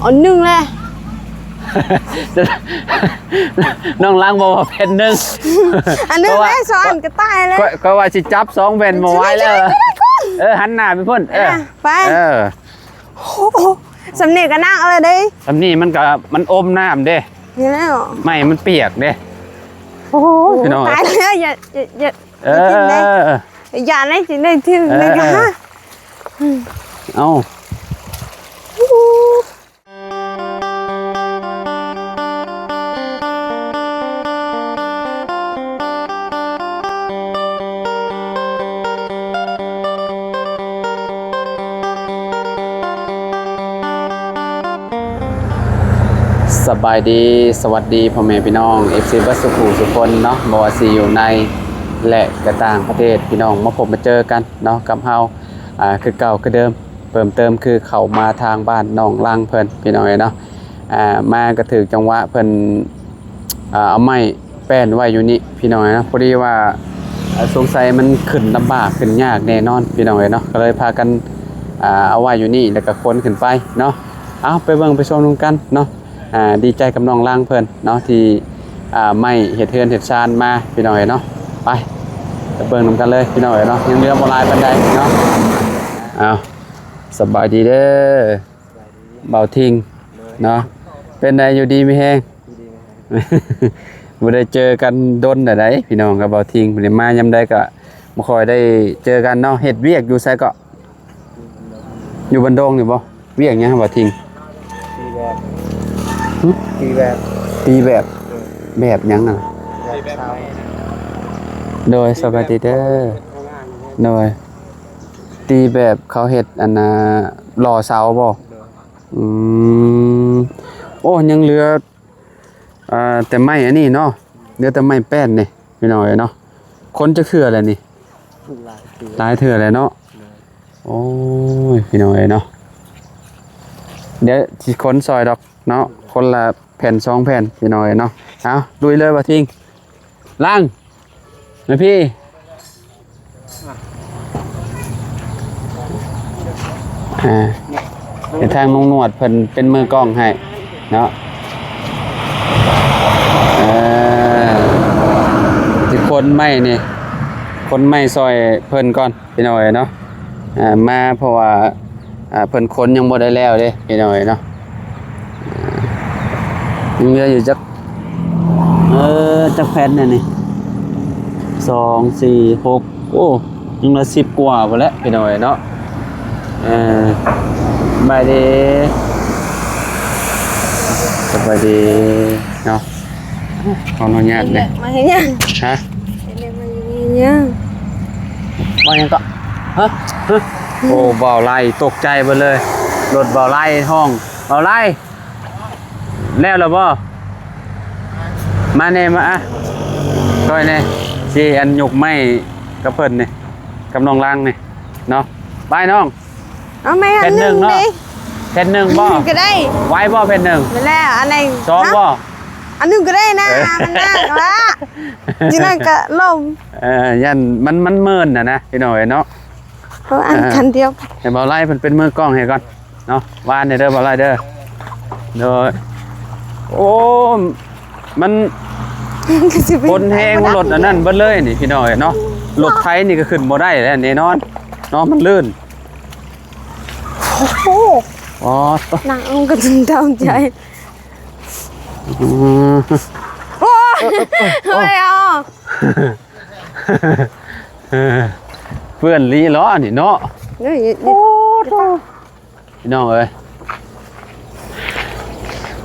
ອັນໜຶ່ງແຫຼະ. ນ້ອງລັງບອກວ່າແຜ່ນໜຶ່ງ ອັນໜຶ່ງແຫຼະ ສອງອັນກໍຕາຍແລ້ວ. ຂ້ອຍ ຂ້ອຍວ່າຊິຈັບສອງແຜ່ນບໍ່ໄຫວແລ້ວ. ເອີ ຫັນໜ້າໄປພຸ້ນ. ເອີ ອ່ະ ໄປ. ເອີ ໂອ້ໂຫ ສ່ຳນີ້ກໍໜັກແລ້ວເດ້. ສ່ຳນີ້ມັນກໍ ມັນອົມນ້ຳເດ້. ນີ້ແລ້ວ ໄມ້ມັນປຽກເດ້. ໂອ້ຍ ໂອ້ ພີ່ນ້ອງ ຕາຍແລ້ວ. ຢ່າ ຢ່າ ຢ່າ ເອີ ຢ່າໄດ້ ຊິໄດ້ຖືກ ເອີ ໄດ້ກະຫາ. ເອີ ເອົາ ສະບາຍດີ ສະຫວັດດີພໍ່ແມ່ພີ່ນ້ອງ ເອັຟຊີ ເບິດສູ່ຜູ້ສູ່ຄົນເນາະ ບໍ່ວ່າຊິຢູ່ໃນ ແລະ ກະຕ່າງປະເທດ ພີ່ນ້ອງມາພົບມາເຈີກັນເນາະ ກັບເຮົາ ອ່າ ຄືເກົ່າຄືເດີມ. ເພີ່ມເຕີມຄືເຂົ້າມາທາງບ້ານນ້ອງລັງເພິ່ນ ພີ່ນ້ອງເອີຍເນາະ. ອ່າ ມາກໍຖືກຈັງຫວະເພິ່ນ ອ່າ ເອົາໄມ້ແປ້ນໄວ້ຢູ່ນີ້ ພີ່ນ້ອງເອີຍເນາະ. ພໍດີວ່າ ອ່າ ສົງໄສມັນຂຶ້ນລຳບາກຂຶ້ນຍາກແນ່ນອນ ພີ່ນ້ອງເອີຍເນາະ ກໍເລີຍພາກັນ ອ່າ ເອົາໄວ້ຢູ່ນີ້ ແລ້ວກໍຂົນຂຶ້ນໄປເນາະ. ເອົາ ໄປເບິ່ງໄປຊົມນຳກັນເນາະ. ອ່າ ດີໃຈກັບນ້ອງລັງເພິ່ນເນາະ ທີ່ ອ່າ ໄມ້ເຮັດເຮືອນເຮັດຊານມາ ພີ່ນ້ອງເອີຍເນາະ. ໄປ ໄປເບິ່ງນຳກັນເລີຍ ພີ່ນ້ອງເອີຍເນາະ. ຍັງເຫຼືອບໍ່ຫຼາຍປານໃດເນາະ. ເອົາ ສະບາຍດີເດີ ສະບາຍດີ ບ່າວທິງ ໂດຍ ເນາະ. ເປັນໃດ ຢູ່ດີມີແຮງ? ຢູ່ດີມີແຮງ. ບໍ່ໄດ້ເຈີກັນດົນແລ້ວໃດ໋ ພີ່ນ້ອງກັບບ່າວທິງ. ບໍ່ໄດ້ມາຍາມໃດກໍບໍ່ຄ່ອຍໄດ້ເຈີກັນເນາະ. ເຮັດວຽກຢູ່ໃສເກາະ? ຢູ່ບັນດົງນີ້ບໍ່? ວຽກຫຍັງຫວາທິງ? ຕີແບບ. ຫຶ? ຕີແບບ. ຕີແບບ? ໂດຍ. ແບບຫຍັງນະ? ແບບເສົາ. ໂດຍ ສະບາຍດີເດີ. ໂດຍ. ຕີແບບເຂົາເຮັດອັນນ່າ ຫຼໍ່ເສົາບໍ່? ໂດຍ. ອືມ ໂອ້ ຍັງເຫຼືອ ອ່າ ແຕ່ໄມ້ອັນນີ້ເນາະ ເຫຼືອແຕ່ໄມ້ແປ້ນນີ້ ພີ່ນ້ອງເອີຍເນາະ. ຂົນຈັກເທື່ອແລ້ວນີ້? ຫຼາຍເທື່ອ ຫຼາຍເທື່ອແລ້ວເນາະ. ໂດຍ. ໂອ້ຍ ພີ່ນ້ອງເອີຍເນາະ ດຽວຊິຂົນຊ່ອຍດອກເນາະ ຄົນລະແຜ່ນສອງແຜ່ນ ພີ່ນ້ອງເອີຍເນາະ. ເອົາ ລຸຍເລີຍບ່າວທິງ. ລັງ ມາພີ້ ອ່າ ໃຫ້ທາງລຸງໜວດເພິ່ນເປັນມືກ້ອງໃຫ້ເນາະ. ເອີ ຊິຂົນໄມ້ນີ້ ຂົນໄມ້ຊ່ອຍເພິ່ນກ່ອນ ພີ່ນ້ອງເອີຍເນາະ. ອ່າ ມາ ເພາະວ່າ ອ່າ ເພິ່ນຂົນຍັງບໍ່ໄດ້ແລ້ວເດ້ ພີ່ນ້ອງເອີຍເນາະ. ຍັງເຫຼືອຢູ່ຈັກ ເອີ ຈັກແຜ່ນແນ່ນີ້? ສອງ ສີ່ ຫົກ ໂອ້ ຍັງເຫຼືອສິບກວ່າພຸ້ນແຫຼະ ພີ່ນ້ອງເອີຍເນາະ. ເອີ ສະບາຍດີ ສະບາຍດີເນາະ. ຂໍອະນຸຍາດເດີ. ມາເຮັດຫຍັງ? ຮະ? ມາເຮັດຫຍັງ? ມາຫຍັງເກາະ? ຮະ? ຮະ? ໂອ້ ບ່າວໄລຕົກໃຈເບິດເລີຍ ລົດບ່າວໄລຮ້ອງ. ບ່າວໄລ ແລ້ວລະບໍ່? ມາແນ່ ມາ ອ່ະ ຊ່ອຍແນ່ ຊິອັນຍົກໄມ້ກັບເພິ່ນນີ້ ກັບນ້ອງລັງນີ້ເນາະ. ໄປນ້ອງ. ເອົາໄມ້ອັນໜຶ່ງເນາະ ແຜ່ນໜຶ່ງບໍ່? ກໍໄດ້ ໄຫວບໍ່ແຜ່ນໜຶ່ງ? ໄດ້ແລ້ວ. ອັນໃດ ສອງບໍ່? ອັນໜຶ່ງກໍໄດ້ນະ ເອີ ມັນໜັກລະ ຈັ່ງນັ້ນກໍລົ້ມ. ເອີ ຢ້ານມັນ ມັນເມີນນະນະ ພີ່ນ້ອງເອີຍເນາະ. ເອີ ອັນ ເອີ ຄັນດຽວ ໃຫ້ບ່າວໄລເພິ່ນເປັນມືກ້ອງໃຫ້ກ່ອນເນາະ. ວານແນ່ເດີບ່າວໄລເດີ. ໂດຍ. ໂອ້ ມັນ ຄົນແຮງລົດອັນນັ້ນເບິດເລີຍນີ້ ພີ່ນ້ອງເອີຍເນາະ. ລົດໄຖນີ້ກໍຂຶ້ນບໍ່ໄດ້ແລ້ວແນ່ນອນເນາະ ມັນລື່ນ. ໂອ້ໂຫ ອໍ ໜັງກໍຈົນເດົາໃຈ. ອືມ ໂອ້ຍ ເອີ ເປື້ອນລີຫຼໍນີ້ເນາະ. ໂອ້ໂຫ ພີ່ນ້ອງເອີຍ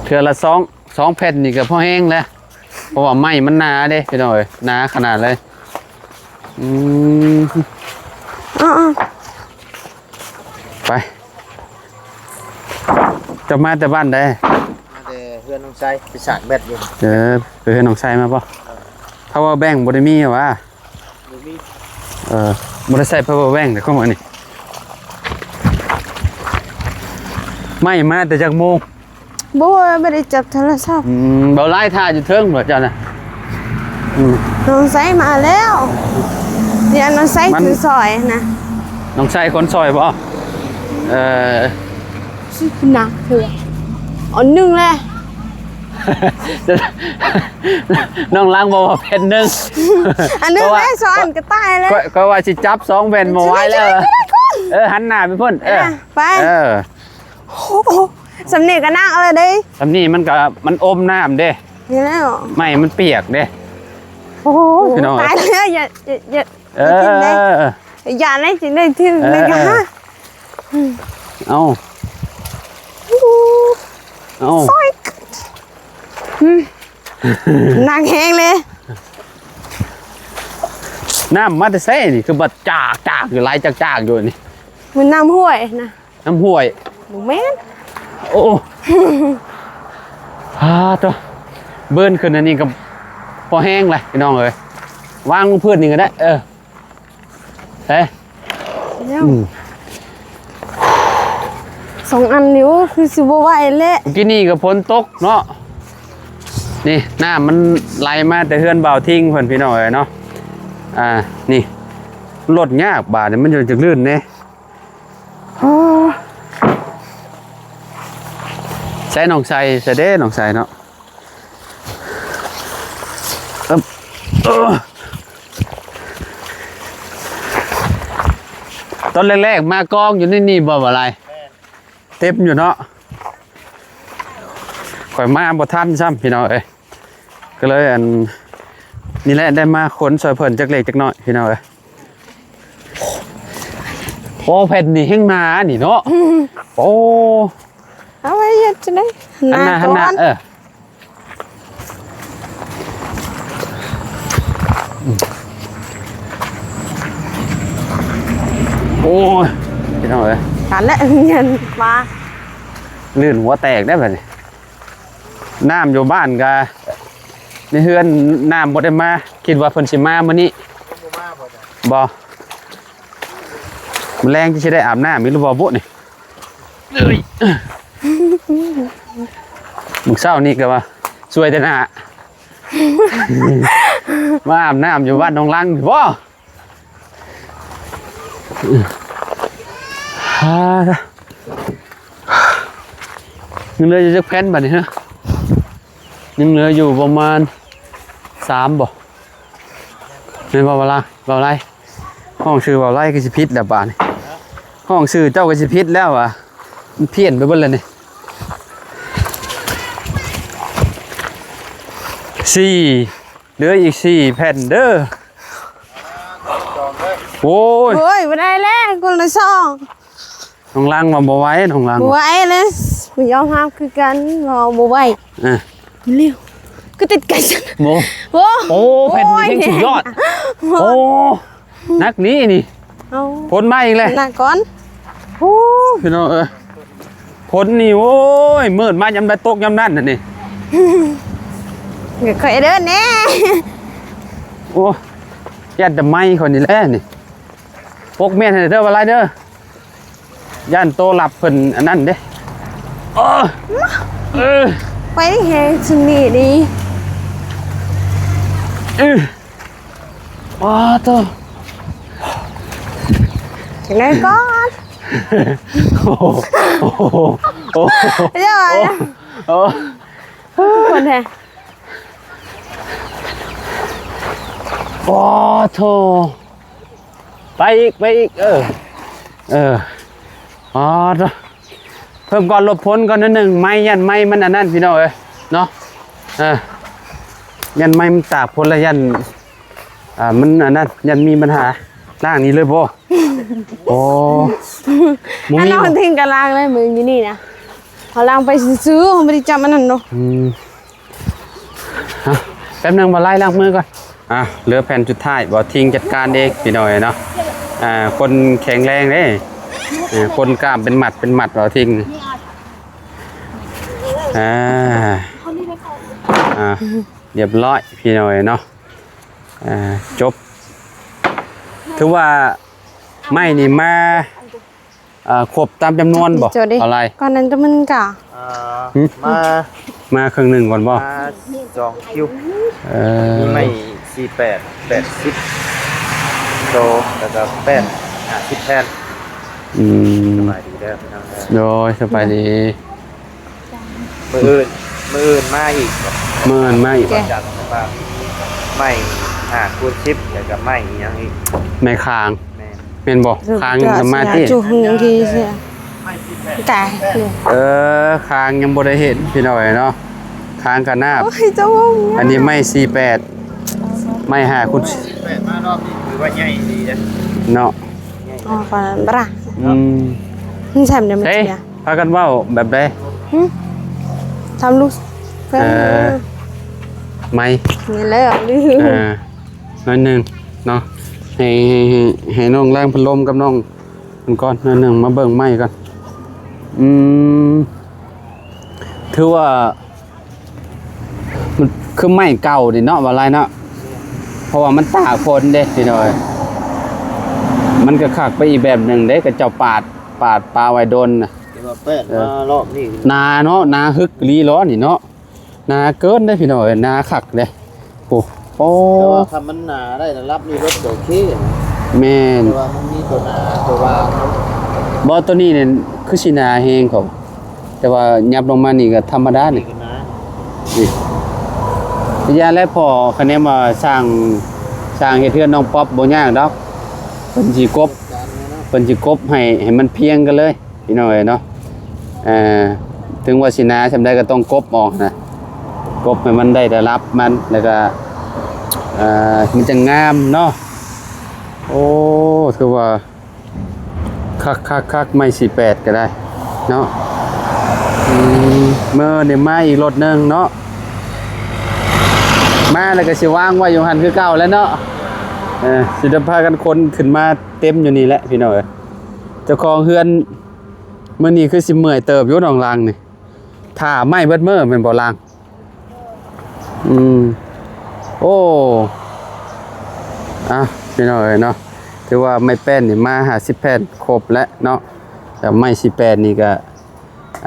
ເທື່ອລະສອງ ສອງແຜ່ນນີ້ກໍພໍແຮງແລ້ວ ເພາະວ່າໄມ້ມັນໜາເດ້ ພີ່ນ້ອງເອີຍ ໜາຂະໜາດເລີຍ. ອືມ ເອົາໆ ໄປ. ເຈົ້າມາແຕ່ບ້ານໃດ? ມາແຕ່ເຮືອນນ້ອງໄຊ ໄປສາກແບັດຢູ່. ເອີ ໄປເຮືອນນ້ອງໄຊມາບໍ່? ເອີ ພາວເວີແບັງບໍ່ໄດ້ມີຫວາ? ບໍ່ມີ. ເອີ ບໍ່ໄດ້ໃຊ້ພາວເວີແບັງເດ້ ຂອງອັນນີ້. ໄມ້ມາແຕ່ຈັກໂມງ? ບໍ່ ບໍ່ໄດ້ຈັບໂທລະສັບ. ອືມ ເບົາຫຼາຍຖ້າຢູ່ເທິງບໍ່ເຈົ້ານະ? ອືມ ນ້ອງໄຊມາແລ້ວ. ດຽວນ້ອງໄຊ ມັນ ຄືຊ່ອຍນະ. ນ້ອງໄຊຄົນຊ່ອຍບໍ່? ເອີ ຊິໜັກເທື່ອ. ເອົາໜຶ່ງແຫຼະ. ນ້ອງລັງບອກວ່າແຜ່ນໜຶ່ງ. ອັນໜຶ່ງແຫຼະ ສອງອັນກໍຕາຍແລ້ວ. ຂ້ອຍ ຂ້ອຍວ່າຊິຈັບສອງແຜ່ນບໍ່ໄຫວແລ້ວ. ເອີ ຫັນໜ້າໄປພຸ້ນ. ເອີ ອ່ະ ໄປ. ເອີ ໂອ້ໂຫ ສ່ຳນີ້ກໍໜັກແລ້ວເດ້. ສ່ຳນີ້ມັນກໍ ມັນອົມນ້ຳເດ້. ນີ້ແລ້ວ ໄມ້ມັນປຽກເດ້. ໂອ້ໂຫ ພີ່ນ້ອງເອີຍ ຕາຍແລ້ວ. ຢ່າ ຢ່າ ຢ່າ ເອີ ຢ່າໄດ້ ຈຶ່ງໄດ້ຖືກ ເອີ ເລີຍກະ ເອີ ເອົາ ເອົາ ຊອຍ ອືມ ໜັກແຮງເລີຍ. ນ້ຳມາແຕ່ໃສນີ້ ຄືບັດຈາກໆຢູ່ ໄຫຼຈາກໆຢູ່ນີ້? ມັນນ້ຳຫ້ວຍນະ. ນ້ຳຫ້ວຍ ບໍ່ແມ່ນ. ໂອ້ ອາໂຕ ເບິ່ນຂຶ້ນອັນນີ້ກໍພໍແຮງແຫຼະ ພີ່ນ້ອງເອີຍ. ວາງພື້ນນີ້ກໍໄດ້. ເອີ ເອີ ແລ້ວ ອືມ ສອງອັນນີ້ ໂອ້ ຄືຊິບໍ່ໄຫວແຫຼະ. ເມື່ອກີ້ນີ້ກໍຝົນຕົກເນາະ. ນີ້ນ້ຳມັນໄຫຼມາແຕ່ເຮືອນບ່າວທິງເພິ່ນ ພີ່ນ້ອງເອີຍເນາະ. ອ່າ ນີ້ລົດຍາກ ບາດນີ້ມັນຢູ່ຈັກລື່ນເດ້. ໃສ່ນ້ອງໃສ່ ໃສ່ເດ້ນ້ອງໃສ່ເນາະ. ເອີ ເອີ ຕອນແລກໆມາກອງຢູ່ໃນນີ້ບໍ່ ບໍ່ຫຼາຍ? ແມ່ນ ເຕັມຢູ່ເນາະ. ຂ້ອຍມາບໍ່ທັນຊ້ຳ ພີ່ນ້ອງເອີຍ. ກໍເລີຍ ອັນ ນີ້ແຫຼະ ໄດ້ມາຂົນຊ່ອຍເພິ່ນຈັກເລັກຈັກນ້ອຍ ພີ່ນ້ອງເອີຍ. ໂອ້ ແຜ່ນນີ້ແຮງໜານີ້ເນາະ. ໂອ້ ເອົາໄວ້ເຮັດຈັ່ງໃດ? ຫັນໜ້າ ຫັນໜ້າ ເອີ ໂອ້ຍ ພີ່ນ້ອງເອີຍ ຫັ້ນແຫຼະ ເງິນມາ ລື່ນຫົວແຕກໄດ້ບັດນີ້. ນ້ຳຢູ່ບ້ານກະ ໃນເຮືອນນ້ຳບໍ່ໄດ້ມາ ຄິດວ່າເພິ່ນຊິມາມື້ນີ້. ບໍ່ມາບໍ່? ບໍ່. ມື້ແລງຈະຊິໄດ້ອາບນ້ຳອີກຫຼືບໍ່ບຸນີ້? ເອີຍ ມື້ເຊົ້ານີ້ກໍວ່າຊ່ວຍແຕ່ໜ້າ ມາອາບນ້ຳຢູ່ບ້ານໜອງລັງນີ້ບໍ່? ອ່າ ຍັງເຫຼືອຢູ່ຈັກແຜ່ນບາດນີ້ຮະ? ຍັງເຫຼືອຢູ່ປະມານສາມບໍ່? ແມ່ນບໍ່ ເວົ້າລາ ເວົ້າໄລ? ຮ້ອງຊື່ເວົ້າໄລຄືຊິຜິດແລ້ວບາດນີ້ ຮ້ອງຊື່ເຈົ້າກໍຊິຜິດແລ້ວຫວາ ມັນພຽນໄປເບິດແລ້ວນີ້. ສີ່ ເຫຼືອອີກສີ່ແຜ່ນເດີ. ໂອ້ຍ ໂອ້ຍ ບໍ່ໄດ້ແລ້ວ ຄົນລະສອງ. ນ້ອງລັງວ່າບໍ່ໄຫວ ນ້ອງລັງ ບໍ່ໄຫວເລີຍ ບໍ່ຍອມຮັບຄືກັນ ວ່າບໍ່ໄຫວ. ອ່ະ ເລັວ ຄືຕິດໄກຊັ້ນ ໂອ້ ໂອ້ ໂອ້ ແຜ່ນນີ້ແຮງສຸດຍອດ. ໂອ້ ໂອ້ ໜັກນີ້ນີ້ ເອົາ ຝົນມາອີກແລ້ວ ໜັກກ່ອນ. ໂອ້ ພີ່ນ້ອງເອີຍ ຝົນນີ້ ໂອ້ຍ ມືດມາຍາມໃດຕົກຍາມນັ້ນນະນີ້. ຢ່າຄ່ອຍເດີແນ່. ໂອ້ ຢ້ານແຕ່ໄມ້ຂ້ອຍນີ້ແຫຼະນີ້. ປົກແມ່ນໃຫ້ເດີ ວ່າຫຼາຍເດີ ຢ້ານໂຕລັບເພິ່ນອັນນັ້ນເດ້. ເອີ ເອີ ໄປແຮງຊຸມນີ້ນີ້. ເອີ ວ້າໂຕ ຈັ່ງໃດກ່ອນ. ໂອ້ໂຫ ໂອ້ໂຫ ເຈົ້າ ໂອ້ ທຸກຄົນແທ້. ໂອ້ໂທ ໄປອີກ ໄປອີກ ເອີ ເອີ ອໍ ເພີ່ມກ່ອນ ຫຼົບຝົນກ່ອນໜ້ອຍໜຶ່ງ ໄມ້ ຢ້ານໄມ້ມັນອັນນັ້ນ ພີ່ນ້ອງເອີຍ ເນາະ ເອີ ຢ້ານໄມ້ມັນຕາກຝົນ ແລ້ວຢ້ານ ອ່າ ມັນອັນນັ້ນ ຢ້ານມີບັນຫາ. ລ້າງນີ້ເລີຍບໍ່? ໂອ້ ບໍ່ມີ ອັນນັ້ນ ບໍ່ ເຖິງກໍລ້າງເລີຍ ມືຢູ່ນີ້ນະ ເຮົາລ້າງໄປຊື່ໆ ເຮົາບໍ່ໄດ້ຈັບອັນນັ້ນເນາະ ອືມ. ຮະ ແປັບໜຶ່ງ ບ່າວໄລ່ລ້າງມືກ່ອນ. ອ່າ ເຫຼືອແຜ່ນສຸດທ້າຍ ບ່າວທິງຈັດການເອງ ພີ່ນ້ອງເອີຍເນາະ. ອ່າ ຄົນແຂງແຮງເດ້ ເອີ ຄົນກ້າມເປັນມັດເປັນມັດ ບ່າວທິງ. ອ່າ ອ່າ ຮຽບຮ້ອຍ ພີ່ນ້ອງເອີຍເນາະ. ອ່າ ຈົບ ຖືວ່າໄມ້ນີ້ມາ ອ່າ ຄົບຕາມຈຳນວນບໍ່? ເທົ່າໃດ? ກ່ອນນັ້ນຈະມັນກະ ອ່າ ຫຶ? ມາ ມາເຄິ່ງໜຶ່ງກ່ອນບໍ່? ມາສອງຄິວ ເອີ ມີໄມ້ສີ່ແປດ ແປດສິບໂຕ ແລ້ວກໍແປ້ນຫ້າສິບແຜ່ນ. ອືມ ສະບາຍດີເດີພີ່ນ້ອງເດີ. ໂດຍ ສະບາຍດີ. ມື້ອື່ນ ມື້ອື່ນມາອີກ ມື້ອື່ນມາອີກ ແກະ ຈັດວ່າມີໄມ້ຫ້າຄູນສິບ ແລ້ວກໍໄມ້ອີ່ຫຍັງອີກ ໄມ້ຄາງ ແມ່ນ ແມ່ນບໍ່? ຄາງຍັງມາຕິ ຈຸ່ມທີ່ເສຍ ກາຍ ເອີ ຄາງຍັງບໍ່ໄດ້ເຫັນພີ່ນ້ອງເອີຍເນາະ ຄາງກະນາບ ໂອ້ຍ ເຈົ້າເວົ້າ ອັນນີ້ໄມ້ສີ່ແປດ ໄມ້ຫ້າຄູນສິບ ແປດ ມາຮອບນີ້ຖືວ່າໃຫຍ່ດີເດ້ ເນາະ ອໍ ປານນັ້ນບໍ່ລະ ອືມ ມັນແຊມໄດ້ມັນ ເອີ ຊິເນຍ ພາກັນເວົ້າແບບໃດ? ຫຶ? ທຳລູກ ເອີ ໄມ ນີ້ແຫຼະ ເອີ ໜ້ອຍໜຶ່ງເນາະ ໃຫ້ ໃຫ້ ໃຫ້ ໃຫ້ນ້ອງລ້າງພັດລົມກັບນ້ອງເພິ່ນກ່ອນໜ້ອຍໜຶ່ງ ມາເບິ່ງໄມ້ກ່ອນ ອືມ ຖືວ່າ ມັນຄືໄມ້ເກົ່ານີ້ເນາະ ວ່າຫຼາຍເນາະ ເພາະວ່າມັນຕາກຝົນເດ້ພີ່ນ້ອງເອີຍ ມັນກໍຄັກໄປອີກແບບໜຶ່ງເດ້ ເຂົາເຈົ້າປາດ ປາດປະໄວ້ດົນນະ ແຕ່ວ່າແປດ ເອີ ມາລອບນີ້ ໜາເນາະ ໜາຮຶກອີ່ຫຼີເນາະນີ້ເນາະ ໜາເກີນເດ້ພີ່ນ້ອງເອີຍ ໜາຄັກເດ້ ໂອ້ ໂອ້ ແຕ່ວ່າຄັນມັນໜາໄດ້ລະດັບນີ້ລົດກໍໂອເຄ ແມ່ນ ແຕ່ວ່າມັນມີຕົວໜາຕົວຫວ່າງ ບໍ່ ຕົວນີ້ນີ້ຄືຊິໜາແຮງເຂົາ ແຕ່ວ່າຫຍັບລົງມານີ້ກໍທຳມະດານີ້ ນີ້ກໍໜາ ນີ້ ຢ່າແລະພໍ ຄະແນນວ່າຊ່າງ ຊ່າງເຮັດເຮືອນນ້ອງປັອບບໍ່ຍາກດອກ ເພິ່ນຊິກົບ ເພິ່ນຊິກົບໃຫ້ ໃຫ້ມັນພຽງກັນເລີຍ ພີ່ນ້ອງເອີຍເນາະ ເອີ ເຖິງວ່າຊິໜາສ່ຳໃດກໍຕ້ອງກົບອອກນະ ກົບໃຫ້ມັນໄດ້ລະດັບມັນ ແລ້ວກໍ ເອີ ມັນຈະງາມເນາະ ໂອ້ ຖືວ່າຄັກໆໆ ໄມ້ສີ່ແປດກໍໄດ້ເນາະ ອືມ ມື້ນີ້ມາອີກລົດໜຶ່ງເນາະ ມາແລ້ວກໍຊິວາງໄວ້ຢູ່ຫັ້ນຄືເກົ່າແຫຼະເນາະ ເອີ ຊິໄດ້ພາກັນຂົນຂຶ້ນມາເຕັມຢູ່ນີ້ແຫຼະ ພີ່ນ້ອງເອີຍ ເຈົ້າຂອງເຮືອນ ມື້ນີ້ຄືຊິເມື່ອຍເຕີບຢູ່ ນ້ອງລັງນີ້ ຖ້າໄມ້ເບິດມື້ແມ່ນບໍ່ລັງ? ອືມ ໂອ້ ອ່ະ ພີ່ນ້ອງເອີຍເນາະ ຖືວ່າໄມ້ແປ້ນນີ້ມາຫ້າສິບແຜ່ນຄົບແລ້ວເນາະ ແລ້ວໄມ້ສີ່ແປດນີ້ກໍ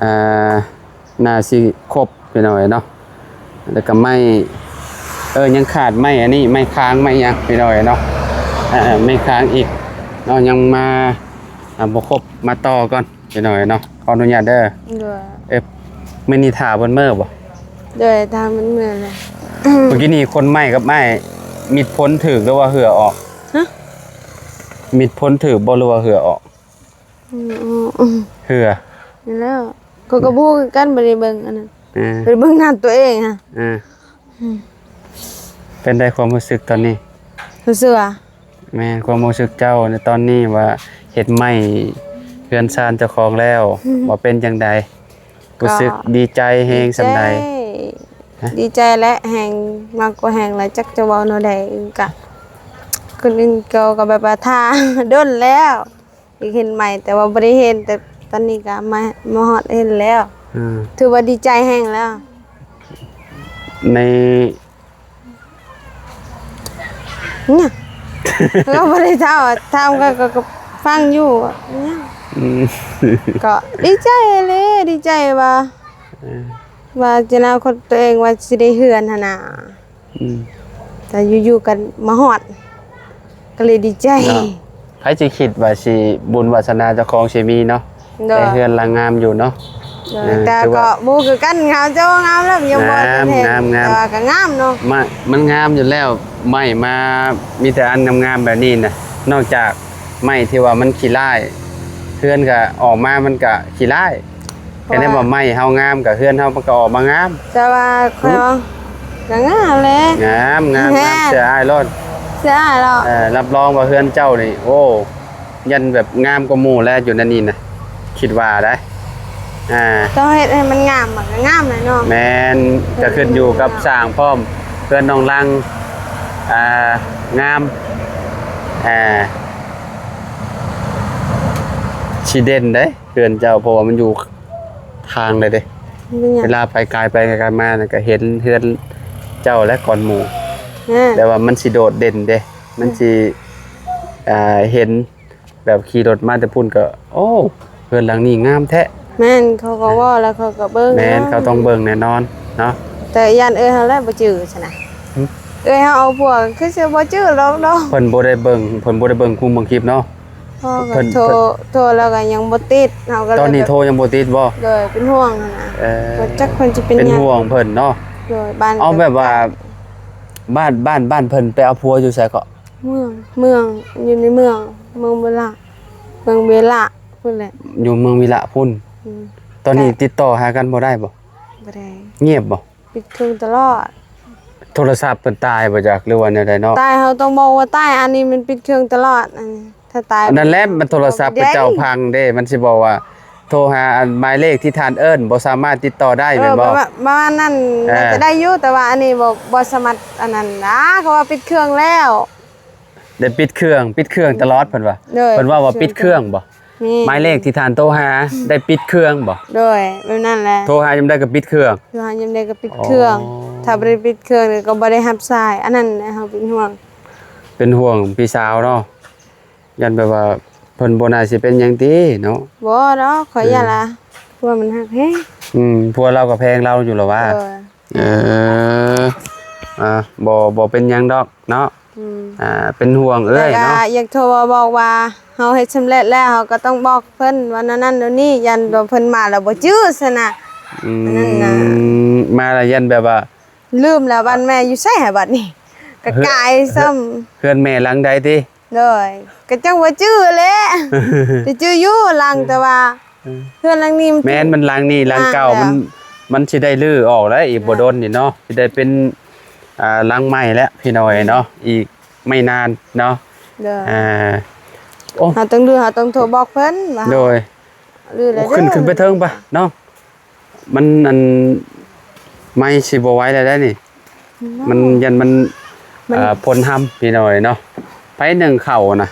ອ່າ ໜ້າຊິຄົບ ພີ່ນ້ອງເອີຍເນາະ ແລ້ວກໍໄມ້ ເອີ ຍັງຂາດໄມ້ອັນນີ້ ໄມ້ຄາງ ໄມ້ຫຍັງ ພີ່ນ້ອງເອີຍເນາະ ເອີ ໄມ້ຄາງອີກເນາະ ຍັງມາ ອ່າ ບໍ່ຄົບ ມາຕໍ່ກ່ອນ ພີ່ນ້ອງເອີຍເນາະ ຂໍອະນຸຍາດເດີ ໂດຍ ເອີ ມື້ນີ້ຖ້າເພິ່ນເມືອບໍ່? ໂດຍ ຖ້າເພິ່ນເມືອແຫຼະ ເມື່ອກີ້ນີ້ຂົນໄມ້ກັບອ້າຍ ມິດພົນຖືກ ຫຼືວ່າເຫື່ອອອກ? ຮະ? ມິດພົນຖືກບໍ່ ຫຼືວ່າເຫື່ອອອກ? ອືມ ເຫື່ອ ນີ້ແຫຼະ ຂ້ອຍກໍບໍ່ຮູ້ຄືກັນ ບໍ່ໄດ້ເບິ່ງອັນນັ້ນ ເອີ ບໍ່ໄດ້ເບິ່ງໜ້າຕົວເອງຫັ້ນ ເອີ ອືມ ເປັນໃດຄວາມຮູ້ສຶກຕອນນີ້? ຮູ້ສຶກວ່າ ແມ່ນ ຄວາມຮູ້ສຶກເຈົ້າໃນຕອນນີ້ວ່າເຮັດໄມ້ເຮືອນຊານເຈົ້າຂອງແລ້ວ ອືມ ວ່າເປັນຈັ່ງໃດ? ກໍ ຮູ້ສຶກດີໃຈແຮງສ່ຳໃດ? ດີໃຈ ຮະ? ດີໃຈແຫຼະ ແຮງ ມັກກວ່າແຮງແລ້ວ ຈັກຈະເວົ້າແນວໃດ ກະ ຄົນອື່ນເຂົາກໍແບບວ່າຖ້າດົນແລ້ວ ຢາກເຫັນໄມ້ ແຕ່ວ່າບໍ່ໄດ້ເຫັນ ແຕ່ຕອນນີ້ກໍມາ ມາຮອດເຫັນແລ້ວ ອືມ ຖືວ່າດີໃຈແຮງແລ້ວ ໃນ ຫຍັງ ກໍບໍ່ໄດ້ຖາມ ຖາມກໍ ກໍ ກໍຟັງຢູ່ ຫຍັງ ອືມ ກໍດີໃຈເລີຍ ດີໃຈວ່າ ເອີ ວ່າອະນາຄົດຕົວເອງວ່າຊິໄດ້ເຮືອນຫັ້ນນະ ອືມ ແຕ່ຢູ່ໆກໍມາຮອດ ກໍເລີຍດີໃຈເນາະ ໃຜຊິຄິດວ່າຊິບຸນວາສະໜາເຈົ້າຂອງຊິມີເນາະ ໂດຍ ໄດ້ເຮືອນຫຼັງງາມຢູ່ເນາະ ໂດຍ ເອີ ແຕ່ກໍບໍ່ຄືກັນ ງາມເຈົ້າງາມແລ້ວ ຍັງບໍ່ທັນເຫັນ ງາມ ງາມ ແຕ່ວ່າກໍງາມເນາະ ມາ ມັນງາມຢູ່ແລ້ວ ໄມ້ມາ ມີແຕ່ອັນງາມໆແບບນີ້ນະ ນອກຈາກໄມ້ທີ່ວ່າມັນຂີ້ຮ້າຍ ເຮືອນກໍອອກມາມັນກໍຂີ້ຮ້າຍ ແຕ່ວ່າ ແຄ່ໄດ້ວ່າໄມ້ເຮົາງາມ ກໍເຮືອນເຮົາມັນກໍອອກມາງາມ ແຕ່ວ່າຂ້ອຍ ຫຶ ວ່າ ກໍງາມແຫຼະ ງາມ ງາມ ງາມ ແມ່ນ ເຊື່ອອ້າຍໂລດ ເຊື່ອອ້າຍໂລດ ເອີ ຮັບຮອງວ່າເຮືອນເຈົ້ານີ້ ໂອ້ ຢ້ານແບບງາມກວ່າໝູ່ແຫຼະ ຢູ່ໃນນີ້ນະ ຄິດວ່າໄດ໋ ອ່າ ຕ້ອງເຮັດໃຫ້ມັນງາມ ມັນກໍງາມແຫຼະເນາະ ແມ່ນ ກໍຂຶ້ນຢູ່ກັບຊ່າງພ້ອມ ເຮືອນນ້ອງລັງ ອ່າ ງາມ ອ່າ ຊິເດັ່ນເດ້ ເຮືອນເຈົ້າ ເພາະວ່າມັນຢູ່ທາງໃດເດ້ ເປັນຫຍັງ? ເວລາໃຜກາຍໄປກາຍມານະ ກໍເຫັນເຮືອນເຈົ້າແຫຼະກ່ອນໝູ່ ແມ່ນ ແຕ່ວ່າມັນຊິໂດດເດັ່ນເດ້ ມັນຊິ ອືມ ອ່າ ເຫັນແບບຂີ່ລົດມາແຕ່ພຸ້ນກໍ ໂອ້ ເຮືອນຫຼັງນີ້ງາມແທ້ ແມ່ນ ເຂົາກໍເວົ້າແລ້ວເຂົາກໍເບິ່ງ ແມ່ນ ເຂົາຕ້ອງເບິ່ງແນ່ນອນເນາະ ແຕ່ຢ້ານເອື້ອຍເຮົາແຫຼະບໍ່ຈື່ຊັ້ນນະ ຫຶ ເອື້ອຍເຮົາເອົາຜົວຄືຊິບໍ່ຈື່ດອກເນາະ ເພິ່ນບໍ່ໄດ້ເບິ່ງ ເພິ່ນບໍ່ໄດ້ເບິ່ງຄຸມເບິ່ງຄລິບເນາະ ພໍ່ກໍ ເພິ່ນ ໂທ ເພິ່ນ ໂທແລ້ວກໍຍັງບໍ່ຕິດ ເຮົາກໍເລີຍ ຕອນນີ້ ແບບ ໂທຍັງບໍ່ຕິດບໍ່? ໂດຍ ເປັນຫ່ວງຫັ້ນນະ ເອີ ວ່າຈັກເພິ່ນຊິເປັນຫຍັງ ເປັນຫ່ວງເພິ່ນເນາະ. ໂດຍ ບ້ານ ເອົາ ກໍ ແບບວ່າ ບ້ານ ບ້ານ ບ້ານເພິ່ນໄປເອົາຜົວຢູ່ໃສເກາະ? ເມືອງ ເມືອງ ຢູ່ໃນເມືອງ ເມືອງເວລະ ເມືອງເວລະພຸ້ນແຫຼະ ຢູ່ເມືອງວິລະພຸ້ນ. ອືມ ຕອນນີ້ ກໍ ຕິດຕໍ່ຫາກັນບໍ່ໄດ້ບໍ່? ບໍ່ໄດ້ ງຽບບໍ່? ປິດເຄື່ອງຕະຫຼອດ ໂທລະສັບເພິ່ນຕາຍບໍ່ຈັກ ຫຼືວ່າແນວໃດເນາະ? ຕາຍ ເຮົາຕ້ອງບອກວ່າຕາຍ ອັນນີ້ມັນປິດເຄື່ອງຕະຫຼອດ ອັນນີ້ ຖ້າຕາຍ ອັນນັ້ນແຫຼະ ມັນໂທລະສັບ ບໍ່ໄດ້ ເຂົາເຈົ້າພັງເດ້ ມັນຊິບອກວ່າ ໂທຫາອັນໝາຍເລກທີ່ທ່ານເອີ້ນບໍ່ສາມາດຕິດຕໍ່ໄດ້ ເອີ ແມ່ນບໍ່? ປະມານ ປະມານນັ້ນ ອ່າ ໜ້າຈະໄດ້ຢູ່ ແຕ່ວ່າອັນນີ້ບໍ່ ບໍ່ສາມາດອັນນັ້ນນະ ເຂົາວ່າປິດເຄື່ອງແລ້ວ. ໄດ້ປິດເຄື່ອງ ປິດເຄື່ອງຕະຫຼອດເພິ່ນວ່າ ໂດຍ ເພິ່ນເວົ້າວ່າປິດເຄື່ອງບໍ່? ແມ່ນ ໝາຍເລກທີ່ທ່ານໂທຫາ ໄດ້ປິດເຄື່ອງບໍ່? ໂດຍ ແບບນັ້ນແຫຼະ ໂທຫາຍາມໃດກໍປິດເຄື່ອງ ໂທຫາຍາມໃດກໍປິດເຄື່ອງ. ອໍ ຖ້າບໍ່ໄດ້ປິດເຄື່ອງນີ້ກໍບໍ່ໄດ້ຮັບສາຍ ອັນນັ້ນແຫຼະ ເຮົາເປັນຫ່ວງ ເປັນຫ່ວງພີ່ສາວເນາະ ຢ້ານແບບວ່າເພິ່ນບໍ່ໜ້າຊິເປັນຫຍັງຕິເນາະ. ບໍ່ດອກ ຂ້ອຍ ເອີ ຢ້ານລະ ຜົວມັນຮັກແຮງ ອືມ ຜົວລາວກໍແພງລາວຢູ່ລະວ່າ ໂດຍ ເອີ ອ່າ ບໍ່ ບໍ່ເປັນຫຍັງດອກເນາະ ອືມ ອ່າ ເປັນຫ່ວງເອື້ອຍເນາະ ແຕ່ກໍຢາກໂທມາບອກວ່າ ເຮົາເຮັດສຳເລັດແລ້ວ ເຮົາກໍຕ້ອງບອກເພິ່ນວ່າແນວນັ້ນແນວນີ້ ຢ້ານວ່າເພິ່ນມາແລ້ວບໍ່ຈື່ຊັ້ນນະ ອືມ ອັນນັ້ນນະ ມາແລ້ວຢ້ານແບບວ່າ ລືມແລ້ວ ບ້ານແມ່ຢູ່ໃສຫາບັດນີ້ ກໍກາຍຊ້ຳ ເຮືອນແມ່ຫຼັງໃດຕິ? ໂດຍ ກໍຈັ່ງວ່າຈື່ແຫຼະ ຈະຈື່ຢູ່ຫຼັງ ແຕ່ວ່າ ເອີ ເຮືອນຫຼັງນີ້ມັນ ແມ່ນ ມັນຫຼັງນີ້ຫຼັງເກົ່າ ມັນ ມັນຊິໄດ້ຮື້ອອກແລ້ວ ອີກບໍ່ດົນນີ້ເນາະ ຊິໄດ້ເປັນ ອ່າ ຫຼັງໃໝ່ແລ້ວພີ່ນ້ອງເອີຍເນາະ ອີກໄມ່ນານເນາະ. ໂດຍ ອ່າ ໂອ້ ເຮົາຕ້ອງດື້ ເຮົາຕ້ອງໂທບອກເພິ່ນວ່າ ໂດຍ ດື້ແລ້ວ ໂອ້ ຂຶ້ນ ເດີ ຂຶ້ນໄປເທິງປະເນາະ. ມັນ ອັນ ໄມ້ຊິບໍ່ໄຫວແລ້ວໄດ໋ນີ້ ມັນ ມັນຢ້ານມັນ ມັນ ເອີ ພົ້ນຮຳພີ່ນ້ອງເອີຍເນາະ. ໃຜໜຶ້ງເຂົ້ານະ?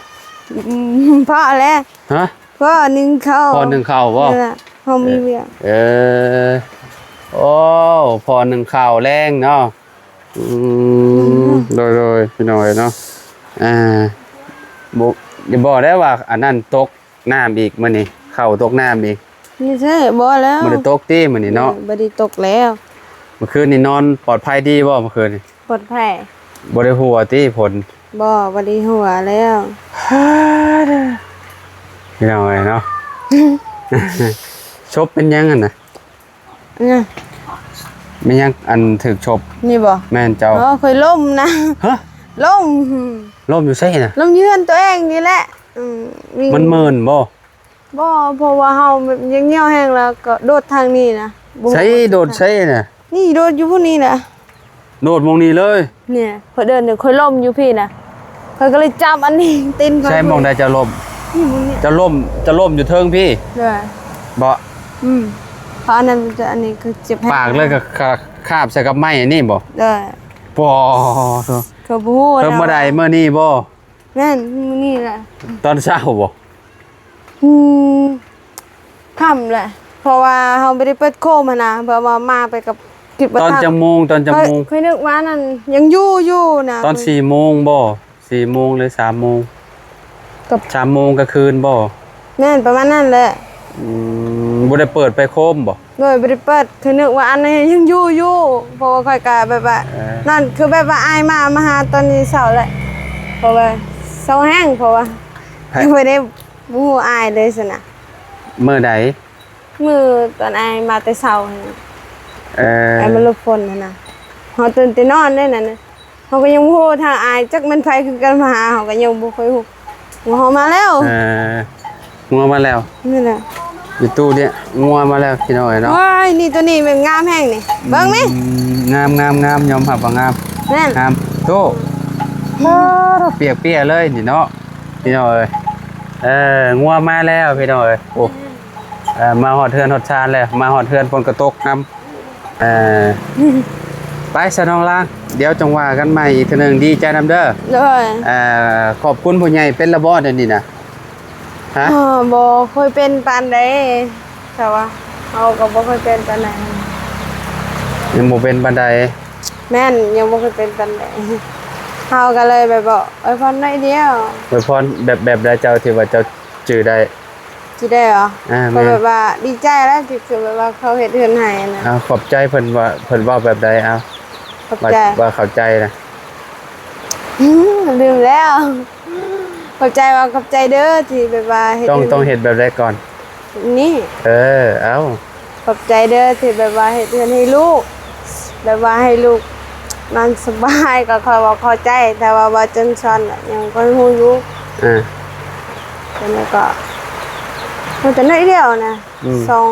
ອືມ ພໍ່ແຫຼະ ຮະ? ພໍ່ໜຶ້ງເຂົ້າ ພໍ່ໜຶ້ງເຂົ້າບໍ່? ເອີ ເຮົາມີວຽກ ເອີ ໂອ້ ພໍ່ໜຶ້ງເຂົ້າແລງເນາະ. ອືມ ໂດຍໆ ພີ່ນ້ອງເອີຍເນາະ ອ່າ ບໍ່ ຢ່າບອກໄດ້ວ່າອັນນັ້ນຕົກ ນ້ຳອີກມື້ນີ້ ເຂົ້າຕົກນ້ຳອີກ. ນີ້ແທ້ ບໍ່ແລ້ວ ບໍ່ໄດ້ຕົກຕິມື້ນີ້ເນາະ? ບໍ່ໄດ້ຕົກແລ້ວ. ມື້ຄືນນີ້ນອນປອດໄພດີບໍ່ມື້ຄືນນີ້? ປອດໄພ ບໍ່ໄດ້ຫົວຕິຝົນ? ບໍ່ ບໍ່ໄດ້ຫົວແລ້ວ. ພີ່ນ້ອງເອີຍເນາະ ສົບເປັນຫຍັງຫັ້ນນະ? ອືມ ແມ່ນຫຍັງ ອັນຖືກສົບນີ້ບໍ່? ແມ່ນເຈົ້າ. ອໍ ຂ້ອຍລົ້ມນະ. ຮະ? ລົ້ມ. ລົ້ມຢູ່ໃສນະ? ລົ້ມຢູ່ເຮືອນຕົວເອງນີ້ແຫຼະ. ອືມ ມັນເມີນບໍ່? ບໍ່ ເພາະວ່າເຮົາແບບຍ່ຽວແຮງ ແລ້ວກໍໂດດທາງນີ້ນະ. ໃສໂດດໃສນະ? ນີ້ໂດດຢູ່ພຸ້ນນີ້ນະ. ໂດດໝ່ອງນີ້ເລີຍ. ນີ້ ຂ້ອຍເດີນຢູ່ ຂ້ອຍລົ້ມຢູ່ພີ້ນະ ຂ້ອຍກໍເລີຍຈັບອັນນີ້ ຕີນຂ້ອຍ. ໃສໝ່ອງໃດຈະລົ້ມ? ນີ້ໝ່ອງນີ້ ຈະລົ້ມ ຈະລົ້ມຢູ່ເທິງພີ້. ໂດຍ ບໍ່? ອືມ ເພາະອັນນັ້ນມັນຈະ ອັນນີ້ຄືເຈັບແຮງ ປາກເລີຍກໍຄາບໃສ່ກັບໄມ້ອັນນີ້ບໍ່? ໂດຍ ບໍ່ ກໍບໍ່ຮູ້ ເພິ່ນມື້ໃດ ມື້ນີ້ບໍ່? ແມ່ນ ມື້ນີ້ແຫຼະ. ຕອນເຊົ້າບໍ່? ອືມ ຄ່ຳແຫຼະ ເພາະວ່າເຮົາບໍ່ໄດ້ເປີດໂຄມຫັ້ນນະ ແບບວ່າມາໄປກັບ ຄິດວ່າ ຕອນຈັກໂມງ? ຕອນຈັກໂມງ? ຂ້ອຍ ຂ້ອຍນຶກວ່ານັ້ນຍັງຢູ່ຢູ່ນະ. ຕອນສີ່ໂມງບໍ່? ສີ່ໂມງ ຫຼື ສາມໂມງ? ກັບ ສາມໂມງກາງຄືນບໍ່? ແມ່ນ ປະມານນັ້ນແຫຼະ. ອືມ ບໍ່ໄດ້ເປີດໄຟໂຄມບໍ່? ໂດຍ ບໍ່ໄດ້ເປີດ ຄືນຶກວ່າອັນນີ້ຍັງຢູ່ຢູ່ ເພາະວ່າຂ້ອຍກະແບບວ່າ ເອີ ນັ້ນ ຄືແບບວ່າອ້າຍມາ ມາຫາຕອນເຊົ້າແຫຼະ ເພາະວ່າເຊົາແຮງ ເພາະວ່າ ໃຜ ບໍ່ໄດ້ ບໍ່ຮູ້ອ້າຍເລີຍຊັ້ນນະ. ມື້ໃດ? ມື້ຕອນອ້າຍມາແຕ່ເຊົ້າຫັ້ນນະ. ເອີ ອ້າຍມາຫຼົບຝົນຫັ້ນນະ ເຮົາຕື່ນແຕ່ນອນເດ້ນັ້ນນະ. ເຮົາກໍຍັງບໍ່ຮູ້ ທາງອ້າຍຈັກແມ່ນໃຜຄືກັນມາຫາ ເຮົາກໍຍັງບໍ່ຄ່ອຍຮູ້. ງົວເຮົາມາແລ້ວ. ເອີ ງົວມາແລ້ວ. ນີ້ແຫຼະ ຢູ່ຕູ້ນີ້ ງົວມາແລ້ວພີ່ນ້ອງເອີຍເນາະ. ໂອ້ຍ ນີ້ ໂຕນີ້ແມ່ນງາມແຮງນີ້ ເບິ່ງແມ. ອືມ ງາມ ງາມ ງາມ ຍອມຮັບວ່າງາມ. ແມ່ນ ງາມ. ໂອ້ ປຽກເປຍເລີຍນີ້ເນາະ ພີ່ນ້ອງເອີຍ. ເອີ ງົວມາແລ້ວພີ່ນ້ອງເອີຍ. ໂອ້ ເອີ ມາຮອດເຮືອນຮອດຊານແລ້ວ ມາຮອດເຮືອນຝົນກໍຕົກນຳ. ເອີ ໄປຊະນ້ອງລາງ ດຽວຈັ່ງວ່າກັນໃໝ່ອີກເທື່ອໜຶ່ງ. ດີໃຈນຳເດີ. ໂດຍ ເອີ ຂອບຄຸນຜູ້ໃຫຍ່ເປັນລະບໍ່ດຽວນີ້ນະ? ຮະ? ເອີ ບໍ່ຄ່ອຍເປັນປານໃດ ແຕ່ວ່າເຮົາກໍບໍ່ຄ່ອຍເປັນປານໃດ. ຍັງບໍ່ເປັນປານໃດ? ແມ່ນ ຍັງບໍ່ຄ່ອຍເປັນປານໃດ ເຮົາກໍເລີຍແບບວ່າອວຍພອນໜ້ອຍດຽວ. ອວຍພອນແບບ ແບບໃດເຈົ້າ ທີ່ວ່າເຈົ້າຈື່ໄດ້? ຊິໄດ້ຫວາ? ອ່າ ແມ່ນ ເຂົາແບບວ່າດີໃຈແລ້ວ ທີ່ຄືແບບວ່າເຂົາເຮັດເຮືອນໃຫ້ນະ. ອ່າ ຂອບໃຈເພິ່ນວ່າ ເພິ່ນເວົ້າແບບໃດ? ເອົາ ຂອບໃຈ ວ່າ ວ່າເຂົ້າໃຈນະ. ລືມແລ້ວ. ຂອບໃຈ ວ່າຂອບໃຈເດີທີ່ແບບວ່າເຮັດ ຕ້ອງ ໃຫ້ ຕ້ອງເຮັດແບບໃດກ່ອນ? ນີ້ ເອີ ເອົາ ຂອບໃຈເດີທີ່ແບບວ່າເຮັດເຮືອນໃຫ້ລູກ ແບບວ່າໃຫ້ລູກນອນສະບາຍ ກໍຂ້ອຍວ່າຂໍໃຈ ແຕ່ວ່າເວົ້າຈົນຊອນຍັງບໍ່ຮູ້ຢູ່ ອ່າ ແລ້ວກໍຮູ້ແຕ່ໜ້ອຍດຽວນະ ອືມ ສອງ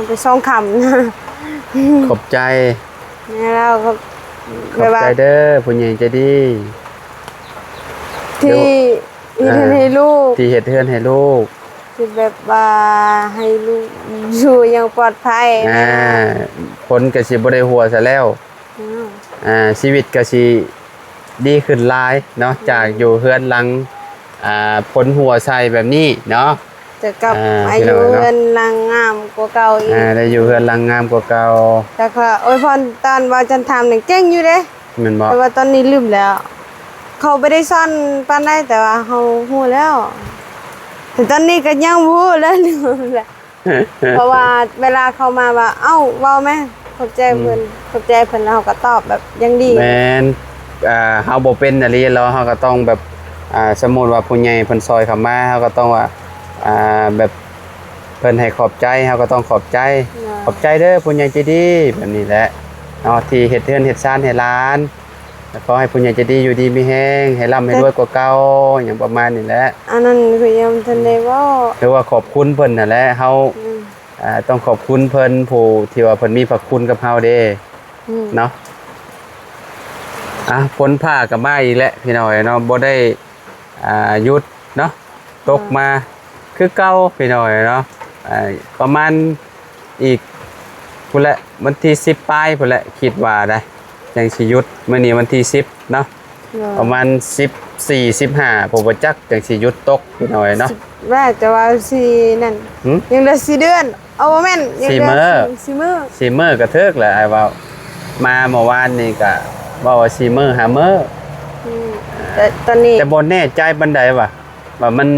ໄປສອງຄຳນະ ຂອບໃຈ ແລ້ວກໍ ຂອບໃຈເດີ ແບບວ່າ ຜູ້ໃຫຍ່ໃຈດີ ທີ່ ເຮັດເຮືອນໃຫ້ລູກ ອ່າ ທີ່ເຮັດເຮືອນໃຫ້ລູກ ທີ່ແບບວ່າໃຫ້ລູກຢູ່ຢ່າງປອດໄພ ອ່າ ແມ່ນບໍ່? ຝົນກໍຊິບໍ່ໄດ້ຫົວຊະແລ້ວ ອືມ ອ່າ ຊີວິດກໍຊິດີຂຶ້ນຫຼາຍເນາະ ອືມ ຈາກຢູ່ເຮືອນຫຼັງ ອ່າ ຝົນຫົວໃສ່ແບບນີ້ເນາະ ຈະກັບ ອ່າ ມາຢູ່ເຮືອນຫຼັງງາມກວ່າເກົ່າອີກ ອ່າ ໄດ້ຢູ່ເຮືອນຫຼັງງາມກວ່າເກົ່າ ແຕ່ກໍອວຍພອນຕອນເວົ້າຈັນທຳນີ້ເກັ່ງຢູ່ເດ້ ແມ່ນບໍ່? ແຕ່ວ່າຕອນນີ້ລືມແລ້ວ ເຂົາບໍ່ໄດ້ສອນປານໃດ ແຕ່ວ່າເຮົາຮູ້ແລ້ວ ແຕ່ຕອນນີ້ກໍຍັງບໍ່ຮູ້ເລີຍ ລືມແລ້ວ ເພາະວ່າເວລາເຂົາມາວ່າ ເອົ້າ ເວົ້າແມ ຂອບໃຈເພິ່ນ ອືມ ຂອບໃຈເພິ່ນ ແລ້ວເຮົາກໍຕອບແບບຢ່າງດີ ແມ່ນ ອ່າ ເຮົາບໍ່ເປັນອີ່ຫຼີແລ້ວ ເຮົາກໍຕ້ອງແບບ ອ່າ ສົມມຸດວ່າຜູ້ໃຫຍ່ເພິ່ນຊ່ອຍເຂົ້າມາ ເຮົາກໍຕ້ອງວ່າ ອ່າ ແບບ ເພິ່ນໃຫ້ຂອບໃຈ ເຮົາກໍຕ້ອງຂອບໃຈ ເນາະ ຂອບໃຈເດີຜູ້ໃຫຍ່ໃຈດີ ແບບນີ້ແຫຼະເນາະ ທີ່ເຮັດເຮືອນເຮັດຊານໃຫ້ຫຼານ ແລະ ຂໍໃຫ້ຜູ້ໃຫຍ່ໃຈດີຢູ່ດີມີແຮງ ໃຫ້ລ່ຳໃຫ້ລວຍກວ່າເກົ່າ ຫຍັງປະມານນີ້ແຫຼະ ອັນນັ້ນຄືຍັງບໍ່ທັນໄດ້ເວົ້າ ຫຼືວ່າຂອບຄຸນເພິ່ນຫັ້ນແຫຼະ ເຮົາ ອືມ ອ່າ ຕ້ອງຂອບຄຸນເພິ່ນ ຜູ້ທີ່ວ່າເພິ່ນມີພະຄຸນກັບເຮົາເດ້ ອືມ ເນາະ ອ່າ ຝົນຟ້າກໍມາອີກແລ້ວພີ່ນ້ອງເອີຍເນາະ ບໍ່ໄດ້ ອ່າ ຢຸດເນາະ ຕົກມາຄືເກົ່າພີ່ນ້ອງເອີຍເນາະ ອ່າ ປະມານອີກພຸ້ນແຫຼະ ວັນທີສິບປາຍພຸ້ນແຫຼະ ຄິດວ່າໄດ໋ ຈັ່ງຊິຢຸດ ມື້ນີ້ວັນທີສິບເນາະ ໂດຍ ປະມານສິບສີ່ ສິບຫ້າ ບໍ່ຈັກຈັ່ງຊິຢຸດຕົກພີ່ນ້ອງເອີຍເນາະ ແວ່ ແຕ່ວ່າຊິນັ້ນ ຫື? ຍັງເຫຼືອສີ່ເດືອນ ເອົາ ບໍ່ແມ່ນ ຍັງເຫຼືອສີ່ມື້ ສີ່ມື້ ສີ່ມື້ກໍຖືກແຫຼະ ອ້າຍເວົ້າ ມາເມື່ອວານນີ້ກໍເວົ້າວ່າສີ່ມື້ ຫ້າມື້ ອືມ ແຕ່ຕອນນີ້ ແຕ່ບໍ່ແນ່ໃຈປານໃດວ່າ ວ່າມັນ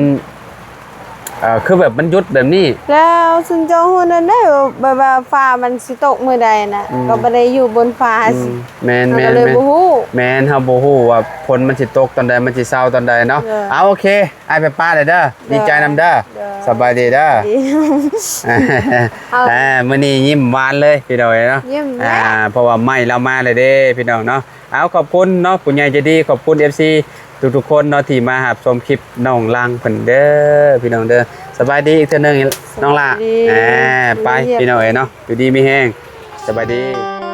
ເອີ ຄືແບບມັນຢຸດແບບນີ້ ແລ້ວຊຸມເຈົ້າຮູ້ນັ້ນເດ້ ແບບວ່າຟ້າມັນຊິຕົກມື້ໃດນະ ອືມ ກໍບໍ່ໄດ້ຢູ່ບົນຟ້າ ອືມ ຊິ ແມ່ນໆໆ ເຮົາກໍເລີຍບໍ່ຮູ້ ແມ່ນ ເຮົາບໍ່ຮູ້ວ່າຝົນມັນຊິຕົກຕອນໃດ ມັນຊິເຊົາຕອນໃດເນາະ ເອີ ເອົາ ໂອເຄ ອ້າຍໄປປະແລ້ວເດີ ເດີ ດີໃຈນຳເດີ ເດີ ສະບາຍດີເດີ ສະບາຍດີ ອ່າ ມື້ນີ້ຍິ້ມຫວານເລີຍພີ່ນ້ອງເອີຍເນາະ ຍິ້ມແລ້ວ ອ່າ ເພາະວ່າໄມ້ລາວມາແລ້ວເດ້ພີ່ນ້ອງເນາະ ເອົາ ຂອບຄຸນເນາະ ຜູ້ໃຫຍ່ໃຈດີ ຂອບຄຸນເອັຟຊີທຸກໆຄົນເນາະ ທີ່ມາຮັບຊົມຄລິບນ້ອງຫຼັງເພິ່ນເດີພີ່ນ້ອງເດີ ສະບາຍດີອີກເທື່ອໜຶ່ງນ້ອງຫຼ້າ ສະບາຍດີ ອ່າ ໄປ ຢູ່ດີມີແຮງ ພີ່ນ້ອງເອີຍເນາະ ຢູ່ດີມີແຮງ ສະບາຍດີ.